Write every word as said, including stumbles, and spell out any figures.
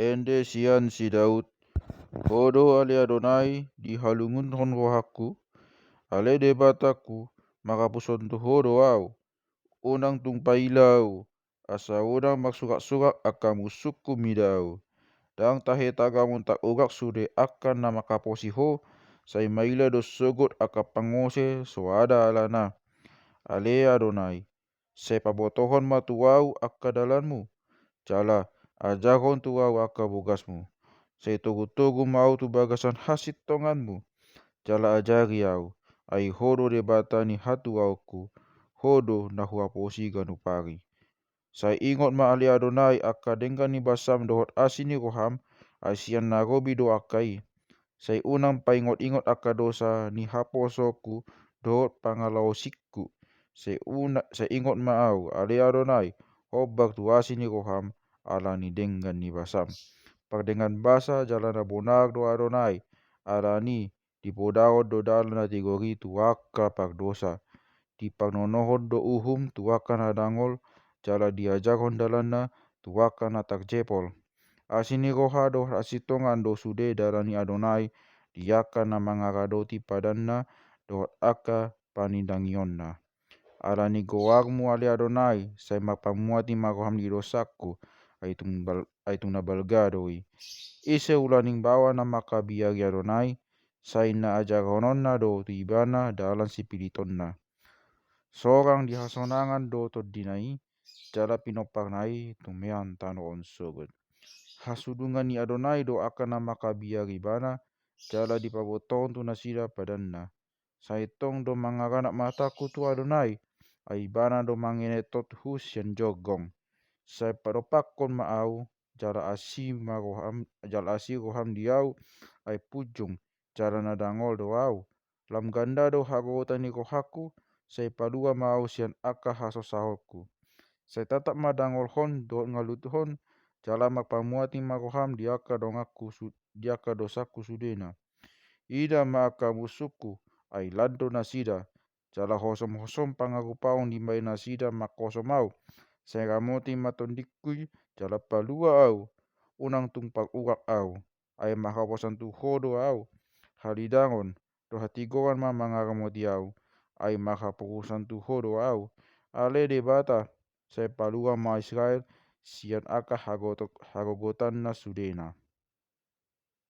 Ende sian si Daud. Ho do ale Adonai dihalungunhon rohangku. Ale Debatangku, manghaposhon tu Ho do ahu. Unang tung paila ahu, asa unang marsugak-sugak angka musungku mida ahu. Ndang tahe tagamon tangogak sude angka na manghaposi Ho, sai maila do sogot angka pangose so ada alana. Ale Adonai, sai pabotohon ma tu ahu angka dalanmu, jala ajarhon tu ahu angka bogasmu. Sai togu-togu ma ahu tu bagasan hasintonganmu, jala ajari ahu, ai Ho do Debata ni hatuaonku, Ho do na huhaposi ganup ari. Sai ingot ma ale Adonai angka denggan ni basam dohot asi ni roham, ai sian na robi do angka i. Sai unang paingot-ingot angka dosa ni haposoonku dohot pangalaosingku. Sai una, sai ingot ma ahu, ale Adonai, hombar tu asi ni roham, ala ni denggan ni basam. Pardenggan basa jala na bonar do Adonai, ala ni dipodahon do dalan na tigor i tu angka pardosa. Diparnonohon do uhum tu angka na dangol, jala diajarhon dalanna tu angka na tarjepol. Asi ni roha dohot hasintongan do sude dalan ni Adonai, di angka na mangaradoti padanna dohot angka panindangionna. Ala ni goarmu ale Adonai, sai marpamuati ma roham di dosangku, ai tung bal-, ai tung na balga do i. Ise ulaning baoa na mangkabiari Adonai, sai na ajarhononna do tu ibana dalan sipilitonna. Sorang di hasonangan do tondina i, jala pinomparna i tumean tano on sogot. Hasudungan ni Adonai do angka na mangkabiari ibana, jala dipabotohon tu nasida padanna. Sai tong do mangaranap matangku tu Adonai, ai ibana do mangenet hothu sian jorgong. Sai padompakkon ma ahu, jala asi ma roham, jala asi roham di ahu, ai punjung, jala na dangol do ahu. Lam ganda do hagogotan ni rohangku, sai palua ma ahu sian angka hasosaonku. Sai tatap ma dangolhon dohot ngaluthon, jala marpamuati ma roham di angka donganku su-, di angka dosangku sudena. Ida ma angka musungku, ai lan do nasida, jala hosom-hosom pangarupaon dibaen nasida manghosom ahu. Sai ramoti ma tondingku i, jala palua ahu, unang tung parurak ahu. Ai marhaposan tu Ho do ahu. Halidangon dohot hatigoran ma mangaramoti ahu. Ai marhaposan tu Ho do ahu. Ale Debata, sai palua ma Israel sian angka hagoto-, hagogotanna sudena.